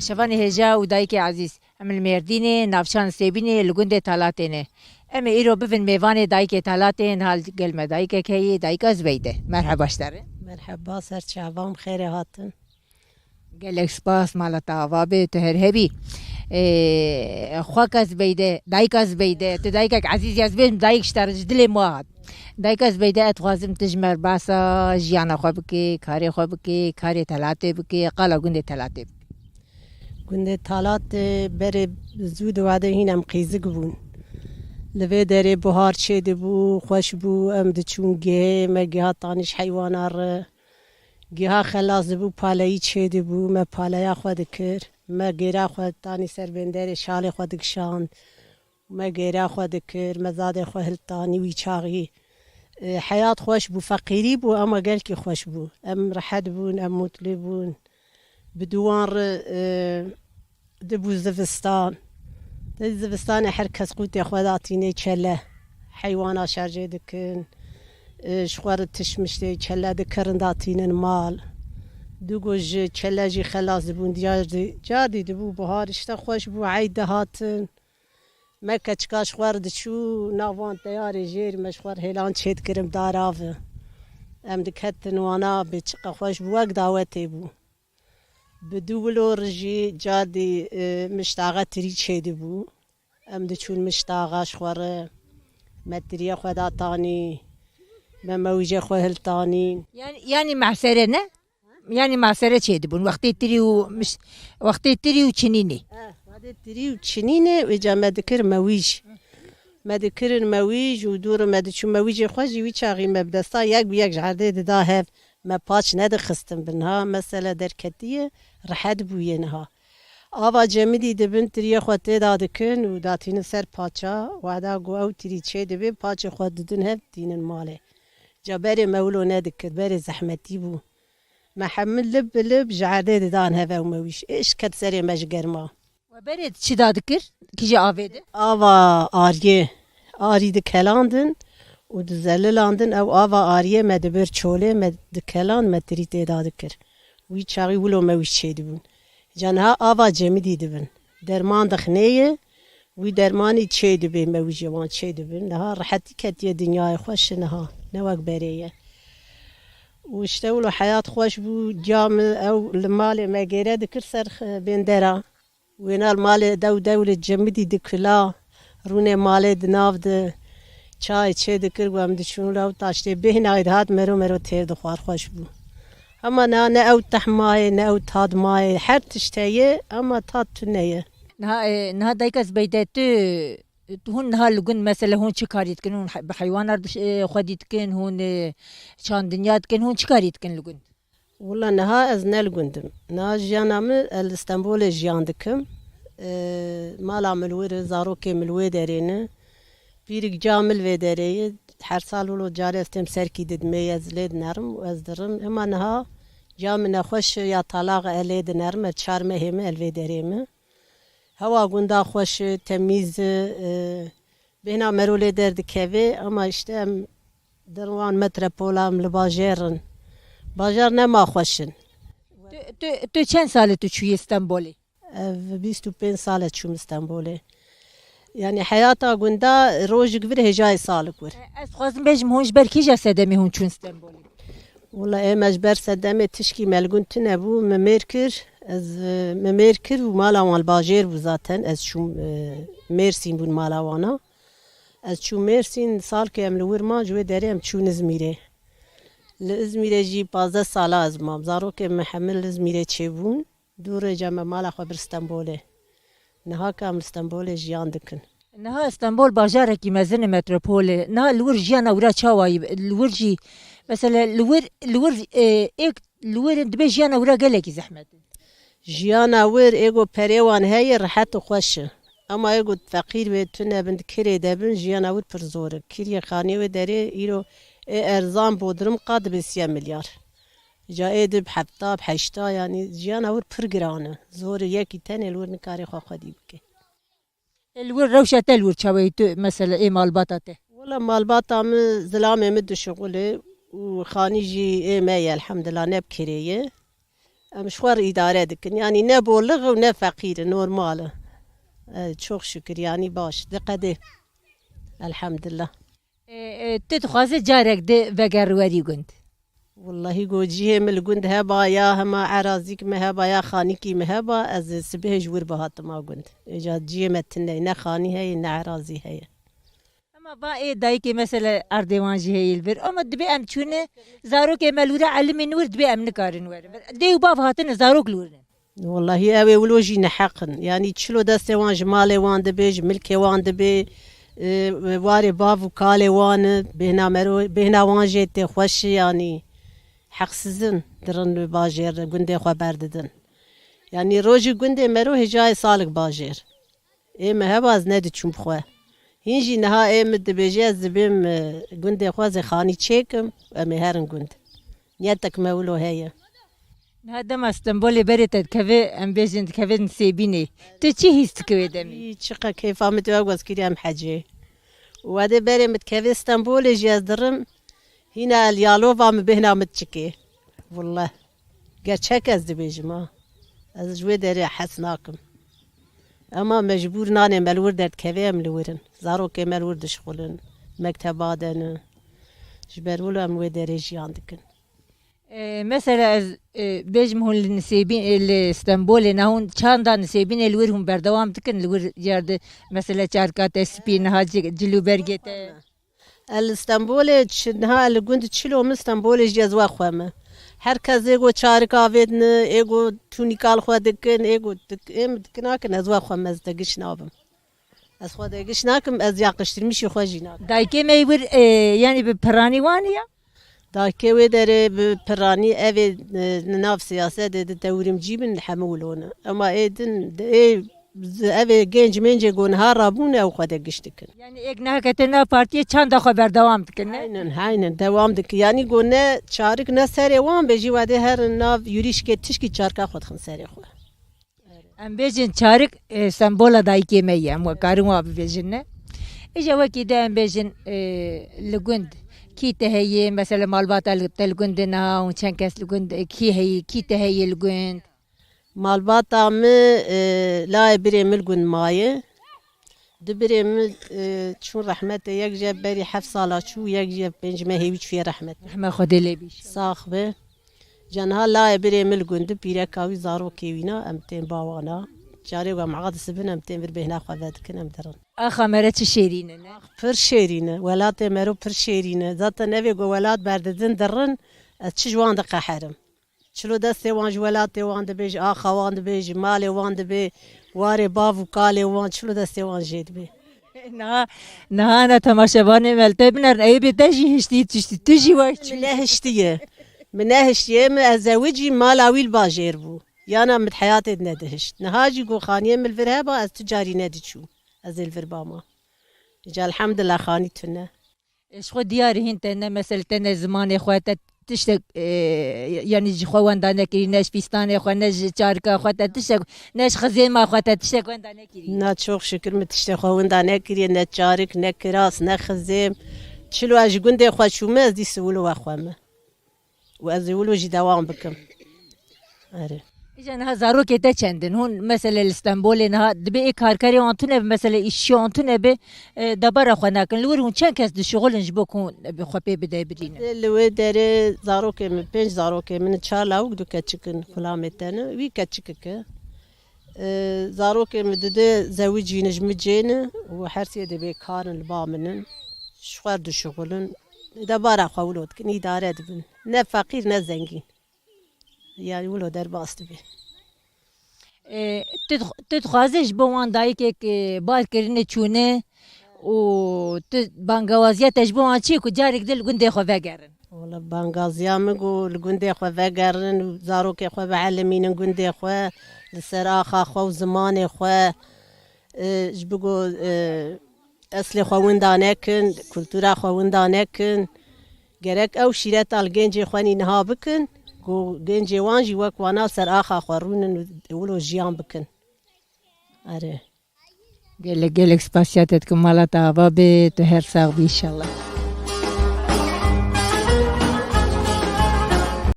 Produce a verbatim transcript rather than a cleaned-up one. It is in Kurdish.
Şevanê hêja û dayikê ezîz, em li Mêrdînê, navçan Sêbînê, li gundê Talatê ne. Em ê îro bibin mêvanê dayikê Talatê, niha li gel me dayikek heye, dayika Zibeyde. Merheba ji te re. Merheba, ser çavan xêrê hatin. Gelek spas, mala te ava be, tu her hebî. Ê, xwaka Zibeyde, dayika Zibeyde, tu dayikek ezîz ya, ez bêjim dayik ji te re, ji dilê me hat. Dayika Zibeyde, ez dixwazim tu ji me re behsa jiyana xwe bikî, karê xwe bikî, karê Telatê bikî, qala gundê Telatê bikî. Gundê Talatê berê zû di wade hîn em qîzik bûn. Li vê derê buhar çêdibû, xweş bû, em diçûn gihê, me giha tanî ji heywana re. Giha xelas dibû, paleyî çêdibû, me paleya xwe dikir. Me gêra xwe tanî ser bênderê şalê xwe dikişand. Me gêra xwe dikir, me zadê xwe hiltanî wî çaxî. E, heyat xweş bû, feqîrî bû, ama gelkî xweş bû. Em rehet bûn, em mutlu bûn. Bi duwan re, e, dibû zivistan. Di zivistanê her kes qûtê xwe datînê çele. Heywana şerjê dikin. E, ji xwe re tişt miştê çele dikirin datînin mal. Du go ji çele jî xelas dibûn. Cardî, cardî dibû buhar, işte xweş bû, eyd dihatin. Me keçika ji xwe re diçû nav wan teyarê jêr, me ji xwe re hêlan çêdikirin dara ve. Em diketin wana bê çiqa xweş bû, wek dawetê bû. Bi du wilo re jî cardî, e, miştaxa tirî çêdibû. Em diçûn miştaxa ji xwe re, me tiriye xwe datanî, me mewîjê xwe hiltanîn. Yanî, yanî mehsere ne? Yanî masere çêdibûn wextê tirî û miş-, wextê tirî û çinînê. Eh, wextê tirî û çinînê, wêca me dikir mewîj. Me dikirin mewîj û dû re me diçû mewîjê xwe jî wî çaxî me bi desta yek bi yek ji erdê dida hev. Me paç nedixistin bi niha, mesele derketiye, rehet bûye niha. Ava cemidî dibin, tiriyê xwe tê da dikin û datînin ser paça, wada ku ew tirî çêdibe, paçê xwe didin hev, tînin malê. Ca berê me wilo nedikir, berê zehmetî bû. Me hemû lib bi lib ji erdê didan hev ew mewîş. Ê, şiket serê me ji germa. We berê çi da dikir? Kîje avê de? Ava ariyê. Arî dikelandin û dizelilandin. Ew ava ariyê me dibir çolê, me dikeland, me tirî tê da dikir. Wî çaxî wilo mewîş çêdibûn. Ca niha ava cemidî dibin. Derman dixinê ye, wî dermanî çêdibê, mewîjê wan çêdibin. Niha rehetî ketiye dinyayê xweş e niha, ne wek berê ye. Û işte wilo heyat xweş bû, giya min ew li malê me gêre dikir ser x-, bêndera. Wêna li malê dew dew li cemidî dikila, rûnê malê di nav de çayê çê dikir, ku em diçûn wilo ew taştê bêhna dihat mero mero têr dixwar, xweş bû. Hema niha ne ew tehm mayê, ne ew tad mayê, her tişt heye, ama tad tune ye. Niha, e, niha dayika Zibeyde, tu, tu hûn niha li gund, mesele hûn çi karî dikin? Hûn he-, bi heywanar diş-, e, xwedî dikin, hûn, e, çandinya dikin, hûn çi karî dikin li gund? Wila niha ez ne li gund im. Niha jiyana min, ez li Stenbolê jiyan dikim. E, mala min li wir e, zarokê min li wê derê ne. Pîrik ca min li vê derê ye. Her sal wilo carê ez têm serkî didimê, ez lê dinerim û ez dirim. Hema niha ca min nexweş e, ya talax e, ez lê dinerim, ez çar mehê me, ez li vê derê me. Hewa gunda xweş e, temîz e, e, bêhna mero lê derdikeve, ama işte em derin wan metropola, em li bajêr in. Bajar nema xweş in. Tu, tu, tu çend sal e tu çûyî Stenbolê? Ev bîst û pênc sal e çûm Stenbolê. Yani heyata gunda rojik vir hêjayê salik wir. Ez dixwazim bêjim, hûn ji ber kîja sedemê hûn çûn Stenbolê? Wala ê me ji ber sedemê tişkî me li gund tune bû, min mêr kir, ez, e, min mêr kir û mala wan li bajêr bû zaten, ez çûm, e, Mêrsîn bûn mala wana. Ez çûm Mêrsîn, salkê em li wir man, ji wê derê em çûn Îzmîrê. Li Îzmîrê jî pazdeh sala ez mam. Zarokên min hemî li Îzmîrê çêbûn. Dû rêca me mala xwe bir Stenbolê. Niha ka em li Stenbolê jiyan dikin. Niha Stenbol bajarekî mezin e, metropol e. Niha li wir jiyana wira çawa yî? Li wir jî, mesela li wir, li wir, e, êk li wir dibê jiyana wira gelekî zehmet e. Jiyana wir ê ku perê wan heye rehet û xweş e. Ema ê ku feqîr bê, tune bin, di kirê de bin, jiyana wir pir zor e. Kiriyê xaniyê wê derê îro ê erzan Bodrum qa dibê sî milyar. Ca ê di bi hefta, bi heşta, yanî jiyana wir pir giran e. Zor e, yekî tenê li wir nikarê xwe xwedî bike. Ê li wir rewşa te li wir çawa ye tu, mesela ê malbata te? Wala malbata min, zilamê min dişuxulê û xanî jî ê me ye, elhemdulillah, ne bi kirê ye. Em ji xwe re îdare dikin. Yanî ne bolix û ne feqîr in, normal e. E, çok şükür, yanî baş, diqedê. Elhamdulillah. E, e, tu dixwazî carek di vegerî werî gund? Wellahî go cihê min li gund heba ya, hema erazîk min heba ya, xanîkî min heba, ez sibihê ji wir bihatima gund. Êca cihê me tune ye, ne xanî heye, ne erazî heye. Ema va ê dayikê mesela erdê wan jî heye li vir. Ama dibê em çûne, zarokê me li wir e, elimîn wir, dibê em nikarin werin. Dê û bav hatine, zarok li wir ne. Wellahî ew ê wilo jî neheq in. Yanî çilo destê wan ji malê wan dibe, ji milkê wan dibe, e, warê bav û kalê wan e, bêhna mero, bêhna wan jê tê xweş e, yanî heqsiz in, dirin li bajêr, gundê xwe berdidin. Yanî rojî gundê mero hêjayê salik bajêr. Ê me heba ez nediçûm bi xwe. Hîn jî niha ê min dibêje ez dibêm, e, gundê xwe zê xanî çêkim, em ê herin gund. Niyetek me wilo heye. Niha dema Stenbolê berê te dikeve, em bêjin dikeve Nisêbînê. Tu çi hîs dikî wê demê? Î, çiqe keyfa min tê, wek wez kiriye em hecê. Û wedê berê min dikeve Stenbolê jî ez dirim. Hîna el yalova min bêhna min diçikê. Wullah. Gerçek ez dibêjim ha. Ez ji wê derê hez nakim. Ema mecbûr nanê me li wir derdikeve em li wir in. Zarokê me li wir dişixulin. Mekteba de ne. Ji ber wilo em wê derê jiyan dikin. E, mesela ez, e, bêjim hûn li Nisêbîn, e, li Stenbolê ne hûn çanda Nisêbînê li wir hûn berdewam dikin li wir yerde mesela çarka te spî niha ci-, cil û bergê te? Ez li Stenbolê çi-, niha li gund çilo min Stenbolê jî ez we xwe me. Her kes ê go çarik avêdine, ê go tûnîka li xwe dikin, ê go dik-, ê min dik nakin ez we xwe me ez te giş nabim. Ez xwe de giş nakim, ez yaqiştirmîşî xwe jî nakim. Dayikê me yê wir, e, yanî bi piranî wan ya? Dayikê wê derê bi piranî ev ê, e, li nav siyasetê di tewrimcî bin, hemû wilo ne. Ema ê din, ê, ev ê genc mencê go niha rabûne ew xwe de giş dikin. Yanî êk niha kete nav partiyê çanda xwe berdewam dikin, ne? Aynen, aynen, dewam dikin. Yanî go ne çarik ne serê wan be jî wedê herin nav yurîşkê tişkî çarka xwe dixin serê xwe. Em bêjin çarik, e, sembola dayikê me ye, em we karin wa bibêjin ne. Îja wekî de em bêjin, e, li gund kî te heye, mesela malbata li, te li gund de niha û çend kes li gund, e, kî heye, kî te heye li gund? Malbata min, e, layê birê min li gund maye. Du birê min, e, çûn rehmetê, yek jî berî heft sala çû, yek jî pênc mehê wî çûye rehmetê. Rehme Xwedê lê bî. Sax be. Ca niha layê birê min li gund e, pîreka wî, zarokê wî ne, em tên ba wana. Carê ku em aqd dibin, em tên vir bêhna xwe vedikin, em dirin. Axa me re çi şêrîn e, ne? Pir şêrîn e. Welatê mero pir şêrîn e. Zaten evê ku welat berdidin dirin, ez çi ji wan diqeherim. Çilo destê wan ji welatê wan dibe, ji axa wan dibe, ji malê wan dibe, warê bav û kalê wan, çilo destê wan jê dibe. Niha, niha ne temaşevanê me li te binerin, eyê bê te jî hiştî tiştî, tu jî wek çû. Min nehiştiye. Min nehiştiye, min ez zewicî mala wî li bajêr bû. Yana min di heyatê de nedihişt. Niha jî ku xaniyê min li vir heba, ez tu carî nediçûm. Ez ê li vir bama. Îca elhamdulillah xanî tune. Ji xwe diyar hîn te ne, mesela te ne zimanê xwe, te tiştek, e, yanî ji xwe wenda nekirî, ne ji pîstanê xwe, ne ji çarika xwe, te tiştek, ne ji xizêma xwe, te tiştek wenda nekirî. Na, çok şükür min tiştê xwe winda nekiriye, ne çarik, ne kiras, ne xizêm. Çilo ez ji gundê xwe çûme, ez dî siwilo we xwe me. Û ez ê wilo jî dewam bikim. Erê. Îja niha zarokê te çend in? Hûn mesela li Stenbolê niha dibê ê karkerê wan tune be, mesela îşçiya wan tune be, e, debara xwe nakin. Li wir hûn çend kes dişixulin ji bo ku hûn bi xwe pê bide birîne? Li wê derê zarokê min, pênc zarokê min, çar lawik, du keçik in, xulamê te ne. Wî keçikik e. E, zarokê min dude zewicî ne, ji min cê ne û her sê dê bêkar in, li ba min in. Ji xwe re dişixulin. Debara xwe wilo dikin, îdare dibin. Ne feqîr ne zengîn. Yanî wilo derbas dibe. E, tu dix-, tu dixwaze ji bo wan dayikek, e, bar kirine çûne û tu bangawaziya te ji bo wan çi ye ku carek din li gundê xwe vegerin? Wala bangaziya min ku li gundê xwe vegerin û zarokê xwe bielimînin gundê xwe, li ser axa xwe û zimanê xwe, e, ji bo ku, e, eslê xwe winda nekin, kultura xwe winda nekin. Gerek ew şîreta li gencê xwe nî niha bikin, ku gencê wan jî wek wana ser axa xwe rûnin û wilo jiyan bikin. Erê. Gelek, gelek spasiya te dikim, mala te ava be, tu her sax bî înşallah.